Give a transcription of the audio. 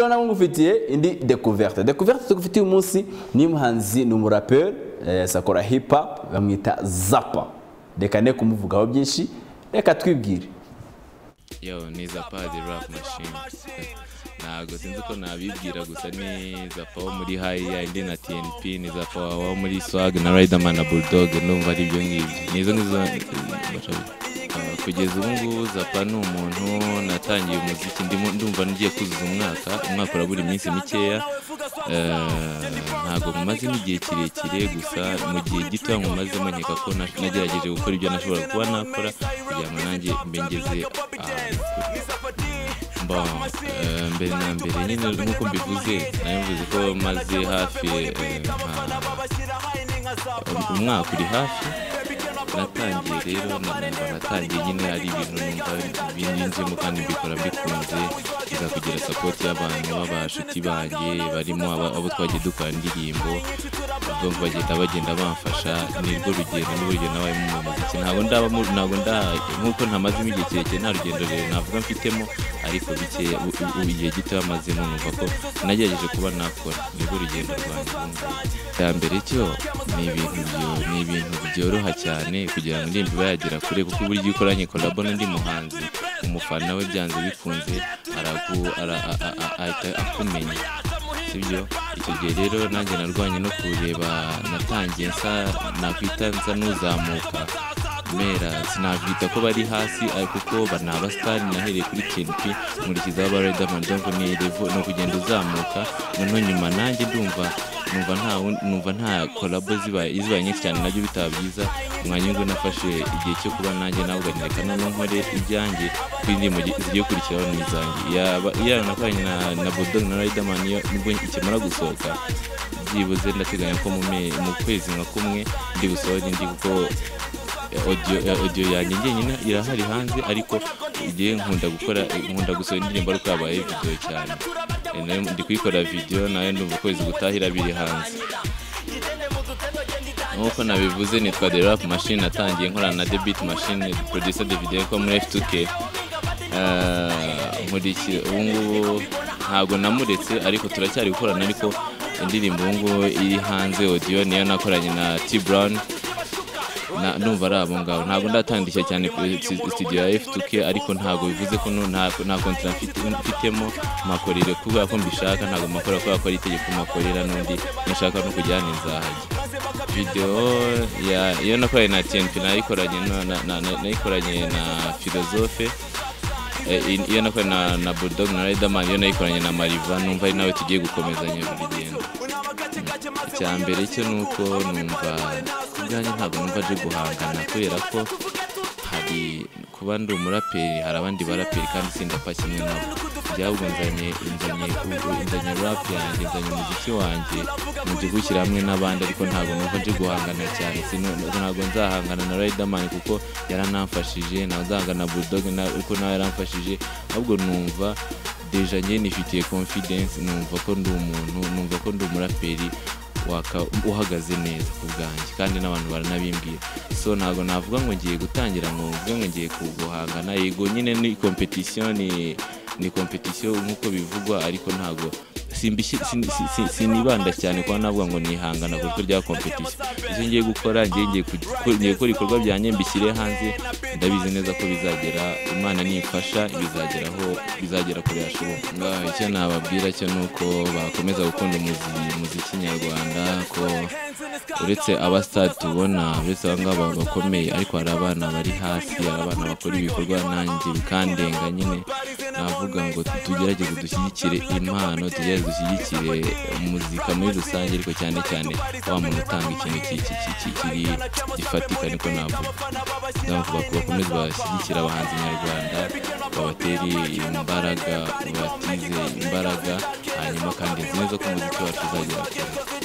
Rero ngufitiye indi découverte. Découverte tugufitiye umunsi ni umuhanzi, ni umuraperi, akora hip hop, bamwita Zapa. Reka ne kumuvugaho byinshi, reka twibwire. Yo, ni Zapa the Rap Machine. Ntabwo sinzi uko nabibwira, gusa ni Zapa wo muri High indi na TNP, ni Zapa wo muri Swag na Riderman na Bulldog. Ndumva ari ibyo ngibyo, ni izo ngizo. Kugeza ubu ngubu Zapa ni umuntu natangiye umuziki ndimo, ndumva ngiye kuzuza umwaka, umwaka urabura iminsi mikeya. Ntabwo mumazemo igihe kirekire, gusa mu gihe gito nkumazemo nkeka ko nagerageje gukora ibyo nashobora kuba nakora kugira ngo nanjye mbe ngeze ahantu kure. Bon, mbere na mbere nyine nk'uko mbivuze, nayo mvuze ko maze hafi umwaka uri hafi natangiye. Rero numva natangiye nyine ari ibintu numva binjemo kandi mbikora mbikunze, nza kugira support y'abantu b'abashuti banjye barimo abo twagiye dukora indirimbo, ubwo bagenda bamfasha. Nirwo rugendo n'uburyo nabayemo mu muziki. Ntabwo ndaba ntabwo nda nk'uko ntamazemo igihe kirekire, nta rugendo rurerure navuga mfitemo, ariko bikeya igihe gito yamazemo numva ko nagerageje kuba nakora, nirwo rugendo rwanjye ubu ngubu. Icya mbere cyo ni ibintu byoroha cyane kugira ngo indirimbo ibe yagera kure, kuko uburyo iyo ukoranye collabo n'undi muhanzi, umufana we byanze bikunze ahita akumenya, sibyo? Icyo gihe rero nanjye narwanye no kureba, natangiye nsa nakwita nsa n'uzamuka mera, sinakwita ko bari hasi ariko kuko ni abasitari. Nahereye kuri TNP, nkurikizaho aba Riderman, ndumva ni level, ni ukugenda uzamuka. Noneho nyuma nanjye ndumva numva nta collabo zibaye nyinshi cyane nabyo bitaba byiza. Umwanya ngo nafashe igihe cyo kuba nanjye navuga nti reka noneho nkore ibyanjye, kuko indirimbo zigiye gukurikiraho ni izanjye. Yaba iya nakoranye na Bulldog na Riderman, iyo nibwo ikimara gusohoka, byibuze ndateganya ko mu kwezi nka kumwe ndi busohore indi, kuko audio yanjye njyenyine irahari hanze, ariko igihe nkunda gusohora indirimbo ariko yabaye video cyane. Nayo ndi kuyikora video, nayo ndumva ukwezi gutaha iraba iri hanze. Nk'uko nabivuze, nitwa The Rap Machine. Natangiye nkorana na The Beat Machine, producer de video ko muri F2K. Nkurikira ubu ngubu ntabwo namuretse, ariko turacyari gukorana, ariko indirimbo ubu ngubu iri hanze audio niyo nakoranye na T Brown. Ndumva ari abo ngabo. Ntabwo ndatandikira cyane kuri studio ya F2K, ariko ntabwo bivuze ko nta contrat mfitemo. Makorere kubera ko mbishaka, ntabwo makora kubera ko ari itegeko makorera n'undi nshaka no kujyana nzahajya. Video ya iyo nakoranye na TNP nayikoranye na Philosophe. Iyo nakoranye na Bulldog na Riderman, iyo nayikoranye na Mariva, numva ari nawe tugiye gukomezanya urugendo. Icya mbere cyo ni uko numva ku bwanjye ntabwo numva aje guhangana, kubera ko hari kuba ndi umuraperi, hari abandi baraperi kandi sindapfa kimwe nabo. Njye ahubwo nzanye rap yanjye, nzanye umuziki wanjye nje gushyira hamwe n'abandi, ariko ntabwo numva nje guhangana cyane. Ntabwo nzahangana na Riderman kuko yaranamfashije, ntabwo nzahangana na Bulldog kuko nawe yaramfashije. Ahubwo numva déjà njye nifitiye confidence, numva ko ndi umuntu, numva ko ndi umuraperi uhagaze neza ku bwanjye, kandi n'abantu baranabimbwira. So ntabwo navuga ngo ngiye gutangira ngo mvuge ngo ngiye guhangana. Yego nyine ni competition, ni competition nk'uko bivugwa, ariko ntabwo sinibanda cyane kuba navuga ngo nihangana kuko rya competition. Icyo ngiye gukora, ngiye gukora ibikorwa byanjye mbishyire hanze. Ndabizi neza ko bizagera, Imana nimfasha bizageraho, bizagera kure hashoboka. Icyo nababwira cyo ni uko bakomeza gukunda umuziki nyarwanda, ko uretse abasitari tubona, uretse aba ngaba bakomeye, ariko hari abana bari hasi, hari abana bakora ibikorwa nanjye bikandenga nyine. Navuga ngo tugerageze dushyigikire impano, tugerageze dushyigikire muzika muri rusange, ariko cyane cyane wa muntu utanga ikintu kiri gifatika, niko navuga. Ndavuga ko bakomeze bashyigikire abahanzi nyarwanda, babatere imbaraga, babatize imbaraga, hanyuma kandi nzi neza ko umuziki wacu uzagera kure.